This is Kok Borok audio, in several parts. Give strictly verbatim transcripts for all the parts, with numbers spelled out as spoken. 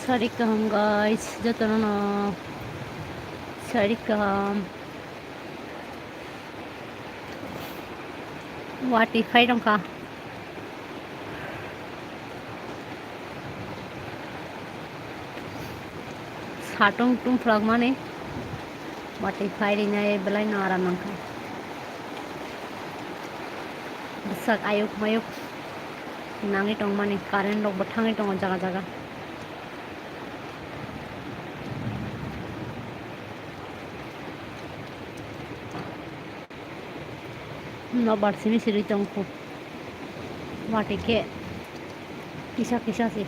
Sari kaham guys, jotono no sari kaham. Watwi phai rwngkha. Satung tungphlak mani watwi phai rinai belai no aram nangkha. Bwsak ayuk mayuk nangwi tongmani, current rok bo thangwi tongo jaga jaga. Nobar simi siri tongkhu. Watwi khe kisa kisa se.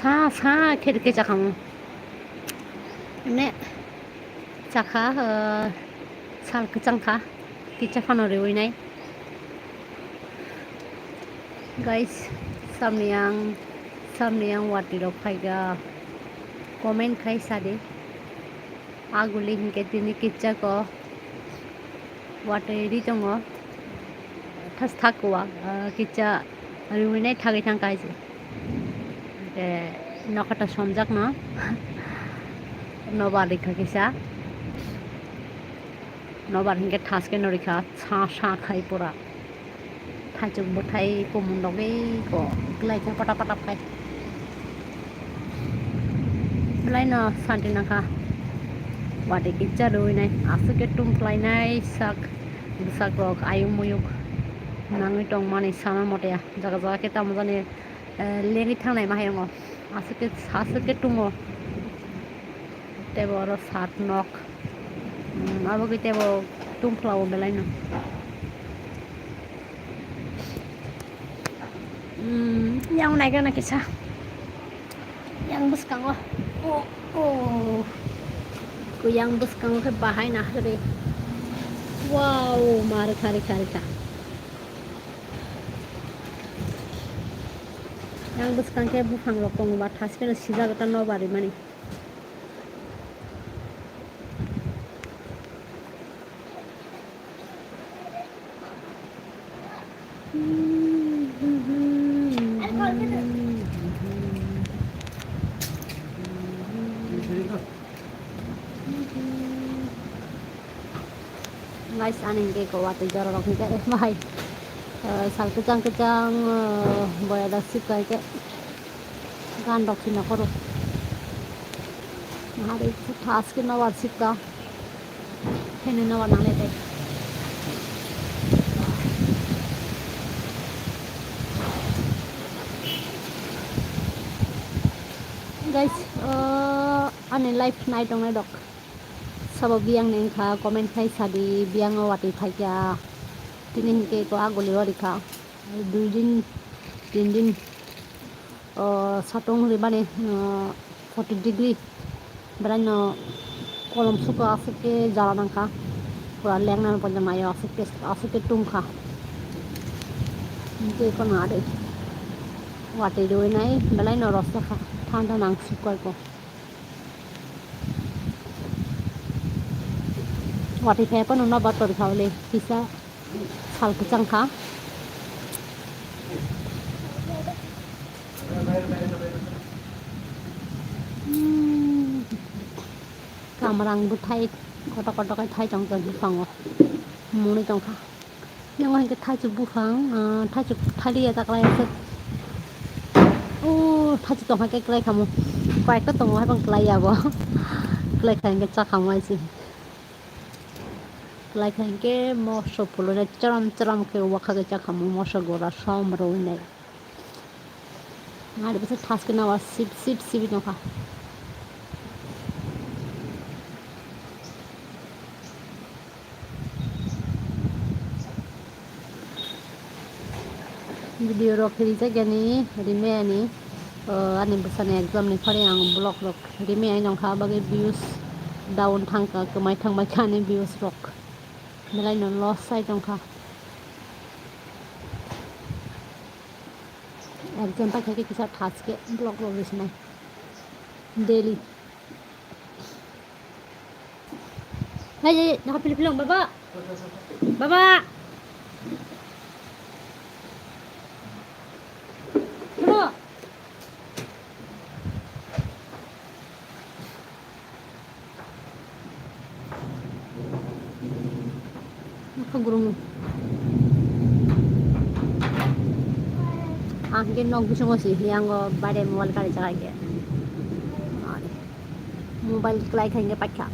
Sa sa khe rikhe chakhamu. Ene chakha, ah, sal kwchang kha, kicha phano riwi nai. Guys, samni ang, samni ang watwi rok phaikha, comment khai sadi. Aguli hinkhe tini kicha ko watwi ri tongo. Thas thak kuwa, ah, kicha riwi nai thagwi thang kaisa. Hinkhe nokha ta somjak no. Nobar rikha kisa. Nobar hinkhe thas khe no rikha, sa sa khai pura. Thaichuk bwthai kumun rok bai ko glai khe patap patap khai. Belai no santi nangkha. Watwi kicha riwi nai, aswk khe tum khlai nai sak bwsak rok ayuk muyuk nangwi tong mani sana mote jaga jaga khe tamo jani, eh, lengwi thangnai ma hayungo. Aswk khe, aswk khe tungo. Tei bo oro sat nok. Hmm, abo khe tei bo tungphla o belai no. Hmm, yang nai gana kisa. Yang bwskango. Oh, oh. Ko yang bwskango khe bahai na hwrwi. Wow, ma rwkha, rwkha, rwkha. Yang bwskang khe buphang rok tongo ba, thas pheno sijak ta nobar rimani. Guys, ani hwnkhe ko watwi jora rok hwnkhe bai, eh, sal kwchang kwchang, eh, boya da sik kai khe. Gan rok si nokoro. Hari thas khe nobar sikka. Hene nobar nangle tei. Guys, uh, ani life nai tong nai dok. Sabo biyang ni wngkha comment khai sadi, biyang o watwi phaikha. Tini hinkhe ko aguli o rikha. Dui din, tin din. O, satung ribani, o, forty degree. Belai no kolom suko aswk khe jala nangkha. Pura lengna no poito mayo aswk khe, aswk khe tungkha. Hinkhe kono ari. Watwi riwi nai belai no rosa kha. Thanda nang sukha ko. Watwi phai phano nobar tor kha le kisa. Sal kwchang kha. Hmm. Kamrang bwthai kotor kotor khe thai tong tong buphango. Mwnwi tong kha. Yang hinkhe thaichuk buphang, ah, thaichuk thaliya ta kwlai aswk. Oh, thaichuk tong kha khe kwlai khamu. Koi ekta tongo hai bang kwlai ya bo. Kwlai kha hinkhe cha khamu ai se. Kwlai kha hinkhe moso pulunai chwram chwram khe wakha khe cha khamu moso gura som rwui nai. Ari bwsa thas khe nawa sip sip sip nokha. Video rok rijak yani, rime yani. O, ani bwsani exam ni phari ang vlog rok rime ai nongkha, bagwi views down thangkha, kwmai thangbai kha ani views rok. Belai no loss sai tongkha. Exam paikha khe kisa thaske vlog rok risinai daily. Hey, hey, hey, naka pili pilong, Baba. Baba. Hello. Nokha gurung. Ang ke nok bisingo si hiyango bare mobile kari jaga ke. Mobile klai khainge paikha.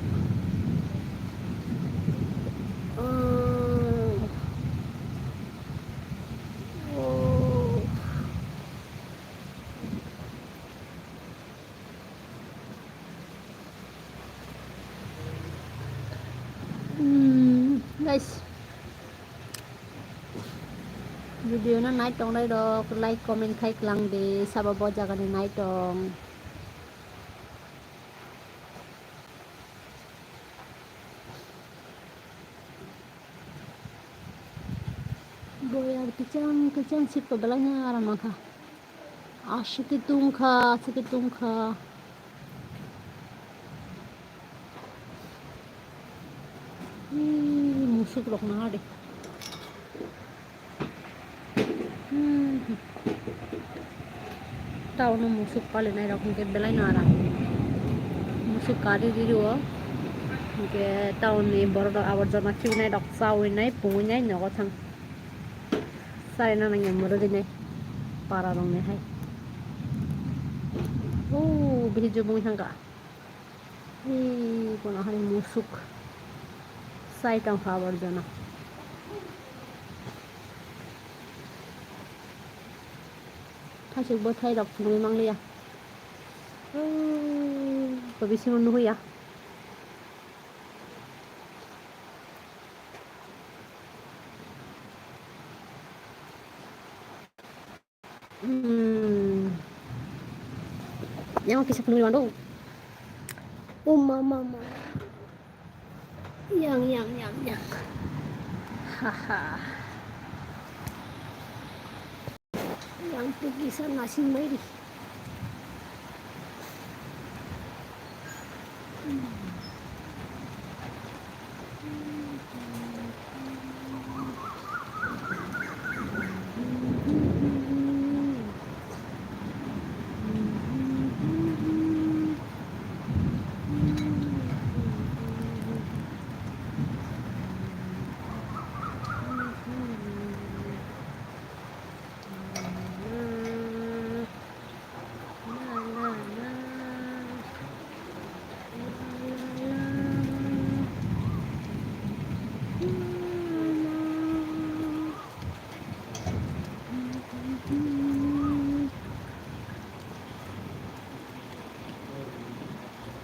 Hmm, guys, video no nai tong nai rok, like, comment khai klang di, sabo bo jaga ni nai tong. Boyar kichang kichang sip ko belai na aram mangkha. Aswk khe tungkha, aswk khe tungkha. Ee, musuk rok naha de. Hmm. Town o musuk palinai rok hinkhe belai no aram. Musuk kari riri o. Hinkhe town ni borok rok aborjona khibinai rok chawi nai pungwi nai nogo thang. Chari na nangya mwrwgwi nai para rok ni hai. O bihi jubung thangkha. Ee, kono hani musuk. Sai tong kha aborjona. Thaisuk bo thai rok phunui mangliya. Ee, ko bisingo nuhuya. Hmm. Yang kisa phunui mando. Oh, mama, mama. Yang, yang, yang, yang. Haha. Yang tu kisa nasi mairi.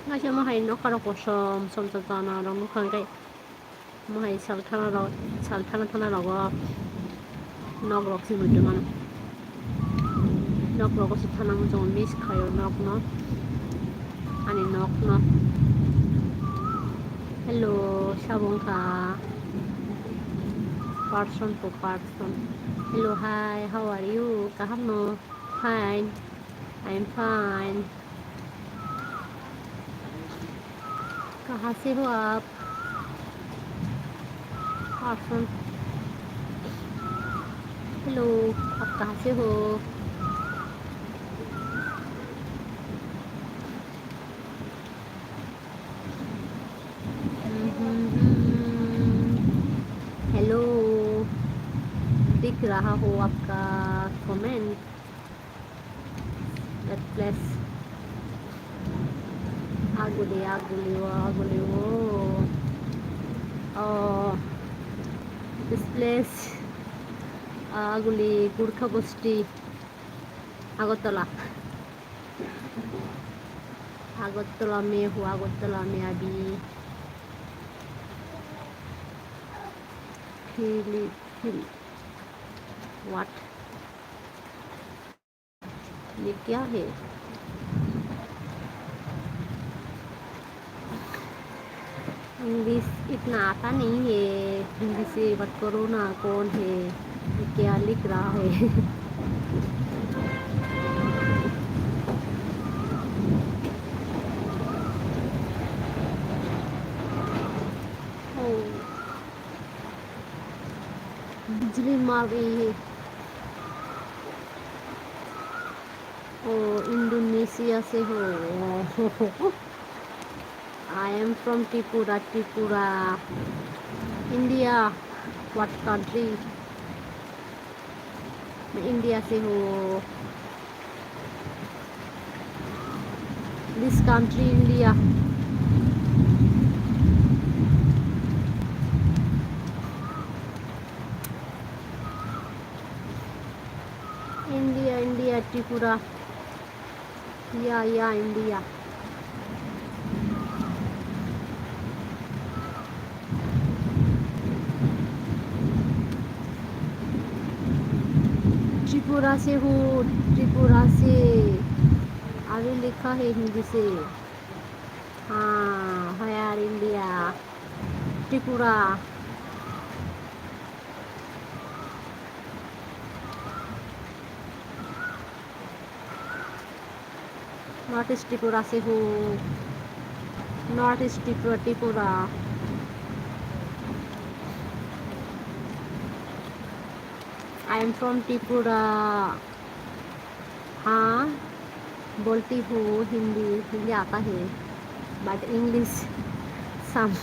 Ngaisa mo hai nokha rok kosom som chana rok nukha hwnkhe. Mohai sal thana rok, sal thana thana rogo nok rok se muitu mano. Nok rogo se thana muchungo miss khaio nok no. Ani nok no. Hello, sabo wngkha person to person. Hello, hi, how are you? Kaham no? Hi, I'm fine. कहाँ से हो आप? Person. Hello, आप कहाँ से हो? Hello, दिख रहा हो आपका comment. That place. Aguli, aguli, o, aguli, o. Oh, this place. Aguli, Gurkha Gosti. Agartala. Agartala mein hu, Agartala mein abhi. Philip, Phil-, what? ये क्या है? इंग्लिश इतना आता नहीं है, हिंदी से बात करो ना, कौन है, ये क्या लिख रहा है? ओ, बिजली मार रही है। ओ, इंडोनेशिया से हो। I am from Tripura, Tripura। India, what country? मैं इंडिया से हूँ। This country, India। India, India, Tripura. या, या, इंडिया। त्रिपुरा से हूँ, त्रिपुरा से। अभी लिखा है हिंदी से। हाँ, है यार, इंडिया, त्रिपुरा। North East Tripura से हूँ। North East Tripura, Tripura। I am from Tripura। हाँ, बोलती हूँ हिंदी, हिंदी आता है, but English some।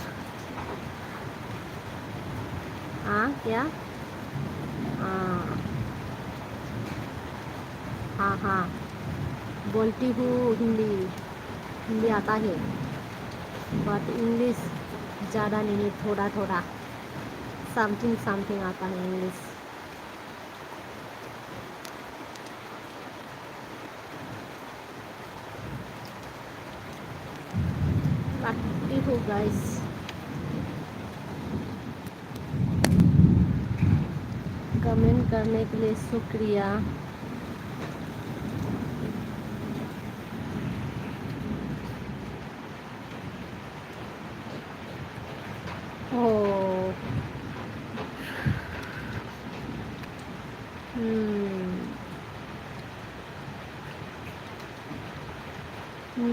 हाँ, क्या? हाँ। हाँ, हाँ, बोलती हूँ हिंदी, हिंदी आता है, but English ज़्यादा नहीं, थोड़ा थोड़ा, something something आता है English। रखती हूँ guys। कमेंट करने के लिए शुक्रिया। Oh। Hmm।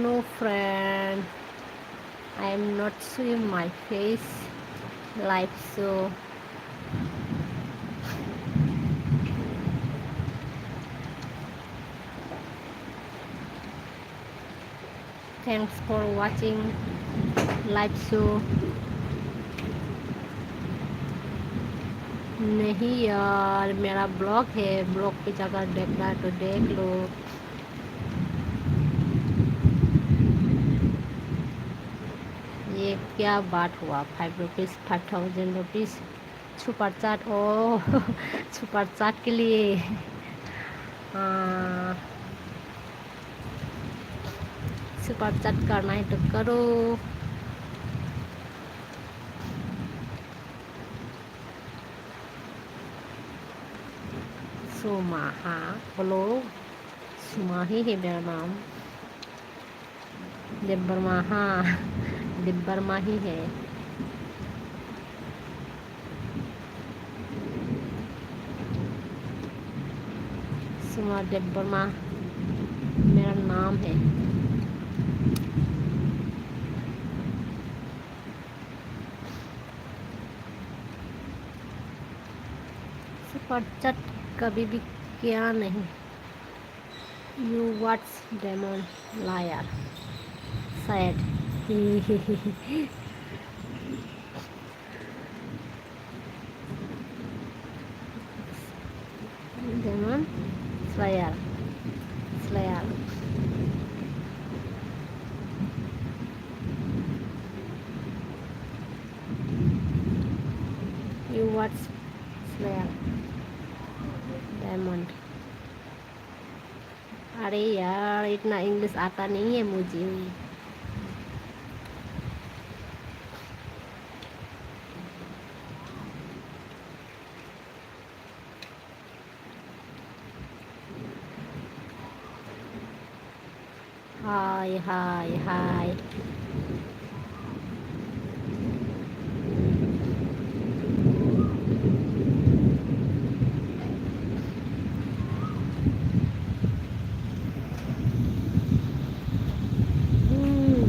No friend, I am not showing my face live show। Thanks for watching live show। नहीं यार, मेरा ब्लॉग है, ब्लॉग पे जाकर देखना है तो देख लो। ये क्या बात हुआ, five rupees, five thousand rupees। Super chat, ओ, सुपर चैट के लिए, हाँ, सुपर चैट करना है तो करो। सुमा, हाँ, बोलो। सुमा ही है मेरा नाम। देबबर्मा, हाँ, देबबर्मा ही है। सुमा देबबर्मा मेरा नाम है। सुपर चैट कभी भी क्या नहीं। You watch Demon Slayer, sad। Demon Slayer, Slayer। You watch Slayer, Demon। अरे यार, इतना इंग्लिश आता नहीं है मुझे। Hai, hai, hai. Hmm.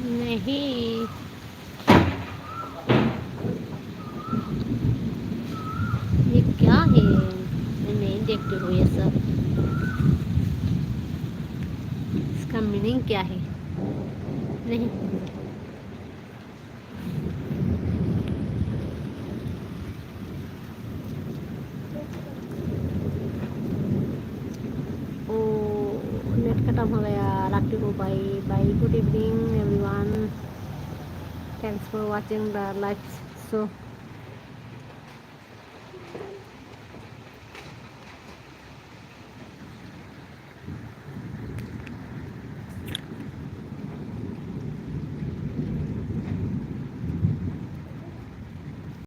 नहीं। ये क्या है? मैं नहीं देखती हूँ ये सब। इसका मीनिंग क्या है? नहीं। Oh, net khatam halaya rakti ko bye bye. Good evening everyone. Thanks for watching the live show.